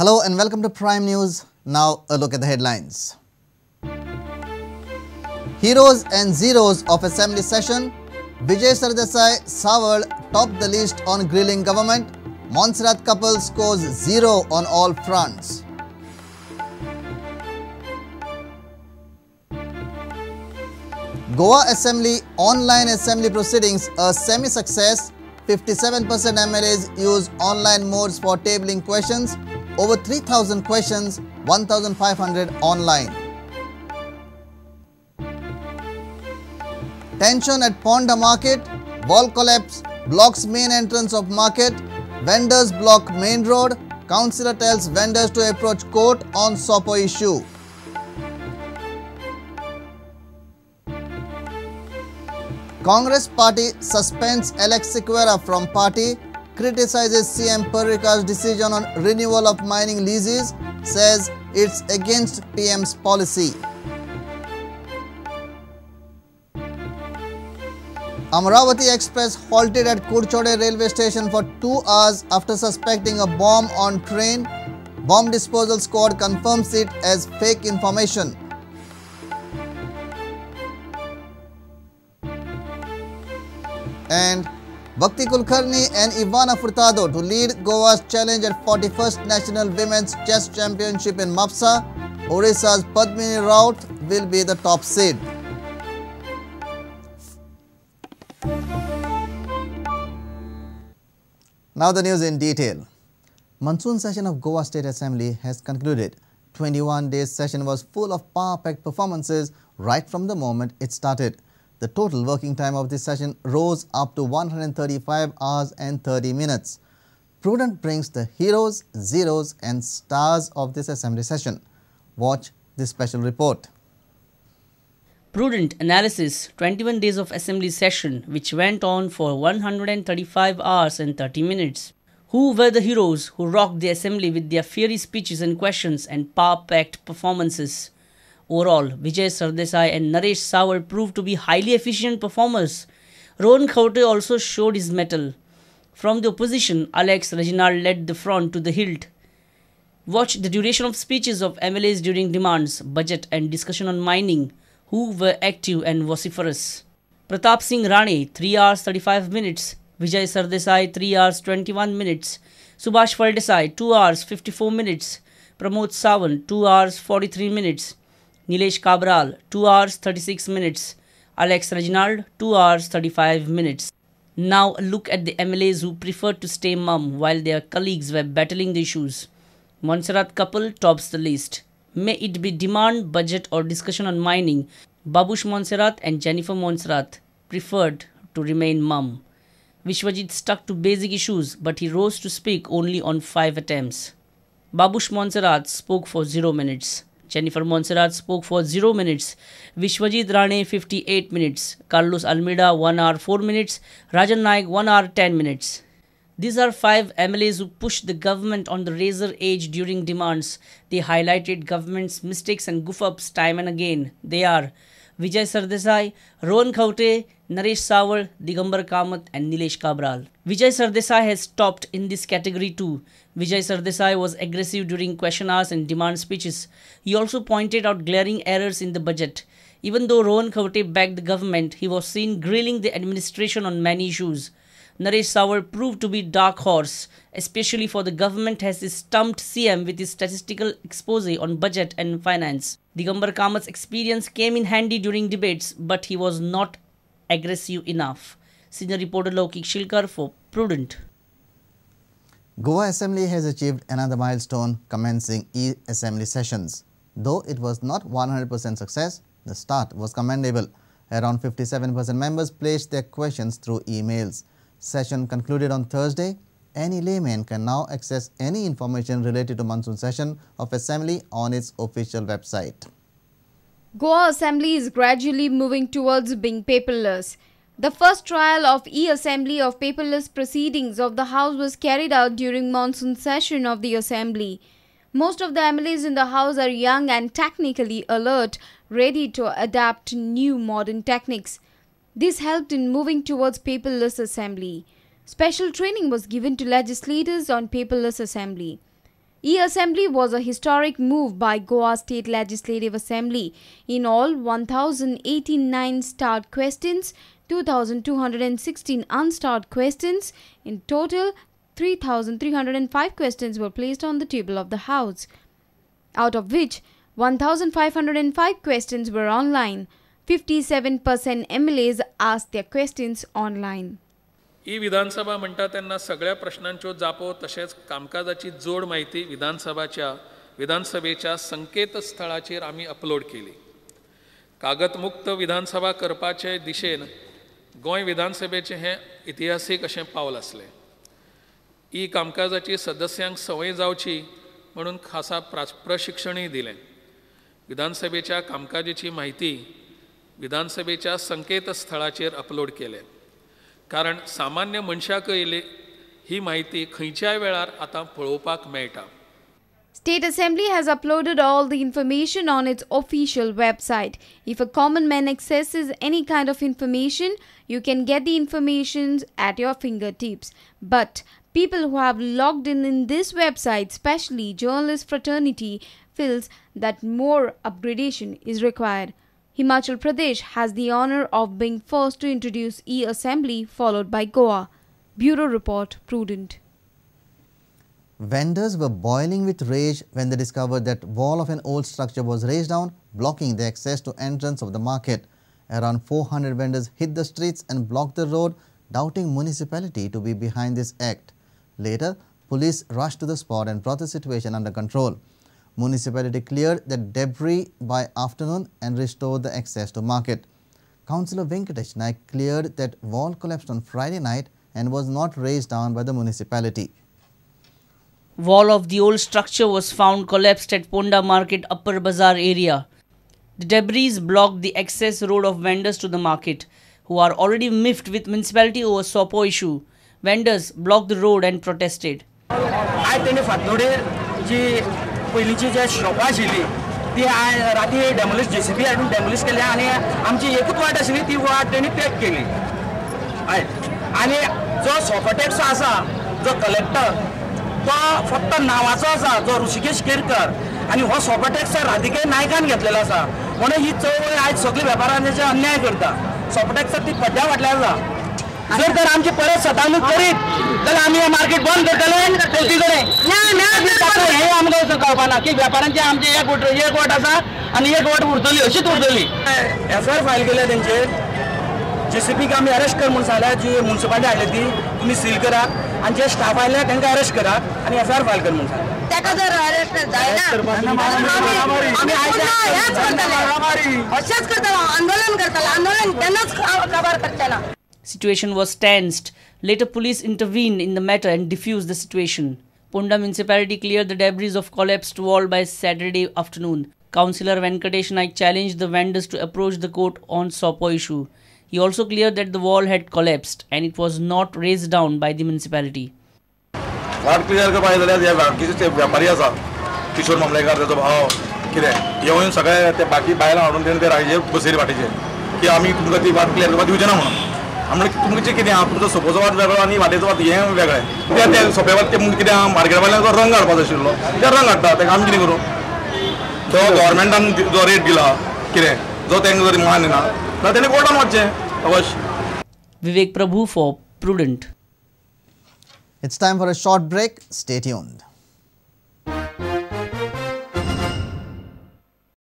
Hello and welcome to Prime News. Now a look at the headlines. Heroes and zeros of assembly session. Vijay Sardesai Sawal topped the list on grilling government. Montserrat couple scores 0 on all fronts. Goa Assembly online assembly proceedings a semi-success. 57% MLAs use online modes for tabling questions. Over 3,000 questions, 1,500 online. Tension at Ponda market, wall collapse, blocks main entrance of market, vendors block main road, councillor tells vendors to approach court on Sopo issue. Congress party suspends Alex Sequeira from party, criticizes CM Parrikar's decision on renewal of mining leases, says it's against PM's policy. Amravati Express halted at Kurchode railway station for 2 hours after suspecting a bomb on train. Bomb disposal squad confirms it as fake information. And Bhakti Kulkarni and Ivana Furtado to lead Goa's challenge at 41st National Women's Chess Championship in Mapsa. Orissa's Padmini Raut will be the top seed. Now the news in detail. Monsoon session of Goa State Assembly has concluded. 21 days session was full of power-packed performances right from the moment it started. The total working time of this session rose up to 135 hours and 30 minutes. Prudent brings the heroes, zeros and stars of this assembly session. Watch this special report. Prudent analysis 21 days of assembly session which went on for 135 hours and 30 minutes. Who were the heroes who rocked the assembly with their fiery speeches and questions and power-packed performances? Overall, Vijay Sardesai and Naresh Sawal proved to be highly efficient performers. Rohan Khaute also showed his mettle. From the opposition, Alex Reginald led the front to the hilt. Watch the duration of speeches of MLAs during demands, budget and discussion on mining, who were active and vociferous. Pratap Singh Rane, 3 hours 35 minutes. Vijay Sardesai, 3 hours 21 minutes. Subhash Phaldesai, 2 hours 54 minutes. Pramod Sawant, 2 hours 43 minutes. Nilesh Cabral, 2 hours 36 minutes. Alex Reginald, 2 hours 35 minutes. Now look at the MLAs who preferred to stay mum while their colleagues were battling the issues. Montserrat couple tops the list. May it be demand, budget or discussion on mining, Babush Montserrat and Jennifer Montserrat preferred to remain mum. Vishwajit stuck to basic issues, but he rose to speak only on 5 attempts. Babush Montserrat spoke for 0 minutes. Jennifer Montserrat spoke for 0 minutes. Vishwajit Rane 58 minutes. Carlos Almeida 1 hour 4 minutes. Rajan Naik 1 hour 10 minutes. These are 5 MLAs who pushed the government on the razor edge during demands. They highlighted government's mistakes and goof-ups time and again. They are Vijay Sardesai, Rohan Khaute, Naresh Sawal, Digambar Kamat and Nilesh Cabral. Vijay Sardesai has topped in this category too. Vijay Sardesai was aggressive during question hours and demand speeches. He also pointed out glaring errors in the budget. Even though Rohan Khaute backed the government, he was seen grilling the administration on many issues. Naresh Sawal proved to be dark horse, especially for the government has stumped CM with his statistical expose on budget and finance. Digambar Kamat's experience came in handy during debates, but he was not aggressive enough. Senior reporter Laukik Shilkar for Prudent. Goa Assembly has achieved another milestone, commencing e-assembly sessions. Though it was not 100% success, the start was commendable. Around 57% members placed their questions through emails. Session concluded on Thursday. Any layman can now access any information related to monsoon session of Assembly on its official website. Goa Assembly is gradually moving towards being paperless. The first trial of e-assembly of paperless proceedings of the House was carried out during monsoon session of the Assembly. Most of the MLAs in the House are young and technically alert, ready to adapt new modern techniques. This helped in moving towards paperless assembly. Special training was given to legislators on paperless assembly. E-Assembly was a historic move by Goa State Legislative Assembly. In all, 1,089 starred questions, 2,216 unstarred questions. In total, 3,305 questions were placed on the table of the House, out of which 1,505 questions were online. 57% MLAs asked their questions online. E Vidhan Sabha म्हणटा तेन्ना सगळ्या प्रश्नांच्यो जापो तशेंच कामकाजाची जोड म्हायती विधानसभेच्या संकेतस्थळाचेर आमी upload केली. कागदमुक्त विधानसभा करपाचे दिशेन गोंय विधानसभेचें हें इतिहासीक अशें पावल आसलें. ई कामकाजाची सदस्यांक संवय जावची म्हणून खासा प्रशिक्षणूय दिलें. विधानसभेच्या कामकाजाची म्हायती विधानसभेच्या संकेतस्थळाचेर अपलोड केलें, कारण सामान्य मनशाकय ही म्हायती खंयच्याय वेळार आतां पळोवपाक मेळटा. State Assembly has uploaded all the information on its official website. If a common man accesses any kind of information, you can get the information at your fingertips. But people who have logged in this website, especially journalist fraternity, feels that more upgradation is required. Himachal Pradesh has the honor of being first to introduce e-assembly, followed by Goa. Bureau Report, Prudent. Vendors were boiling with rage when they discovered that wall of an old structure was razed down, blocking the access to entrance of the market. Around 400 vendors hit the streets and blocked the road, doubting municipality to be behind this act. Later, police rushed to the spot and brought the situation under control. Municipality cleared the debris by afternoon and restored the access to market. Councillor Venkatesh Naik cleared that wall collapsed on Friday night and was not razed down by the municipality. Wall of the old structure was found collapsed at Ponda Market Upper Bazaar area. The debris blocked the access road of vendors to the market, who are already miffed with municipality over Sopo issue. Vendors blocked the road and protested. पयलींची जे शॉपां आशिल्ली ती राती demolish JCB हाडून demolish केल्या आनी आमची एकूच वाट आशिल्ली ती वाट तेणी पॅक केली. आनी जो सोपो टॅक्स आसा, जो कलेक्टर तो फक्त नांवाचो आसा, जो ऋषिकेश केरकर, आनी हो सोपो टॅक्स राधिके नायकान घेतलेलो आसा. म्हणून ही चळवळ आयज सगळी वेपारांचेर अन्याय करता. सोपो टॅक्स ती पड्ड्या फाटल्या आसा. जर तर आमची परत सतावणूक करीत जाल्यार आमी हें मार्केट बंद करतले. चवथी कडेन हें आमकां कळपाना की वेपारांचे आमचे एक वट आसा आनी एक वट उरतली, अशीच उरतली. एफआयआर फायल केल्या तेंचेर. जेसीबीक आमी अरेस्ट कर म्हूण सांगल्या, जी मुन्सिपालिटी हाडली ती तुमी सील करात आनी जे स्टाफ आयले तांकां अरेस्ट करात आनी एफआयआर फायल कर म्हूण सांगल्या. ताका जर अरेस्ट जायना आमी हेंच करतले, अशेंच करतले, आंदोलन करतले, आंदोलन केन्नाच काबार करचे ना. Situation was tensed. Later, police intervened in the matter and diffused the situation. Ponda municipality cleared the debris of collapsed wall by Saturday afternoon. Councillor Venkatesh Naik challenged the vendors to approach the court on Sopo issue. He also cleared that the wall had collapsed and it was not razed down by the municipality. वाट clear करपा जाल्यार बाकीचे व्यापारी आसा, किशोर मामलेकार ताचो भाव कितें येवन सगळे ते बाकी बायलां हाडून तेणें ते रायचेर बसयले वाटेचेर की आमी तुमकां ती वाट क्लियर करपाक दिवचे ना म्हणून. आमी तुमचें कितें आहा, तुमचो सोपोचो वाट वेगळो आनी वाटेचो वाट हें वेगळें. कित्याक ते सोपे वाट ते कितें आहा, मार्केटा वयल्यान जो रंग हाडपाचो आशिल्लो ते रंग हाडटा, ताका आमी कितें करूं? जो गव्हर्मेंटान जो रेट दिला कितें जो तांकां जर मान दिना जाल्यार तेणें कोर्टान वचचें अवश्य. Vivek Prabhu for Prudent. It's time for a short break. Stay tuned.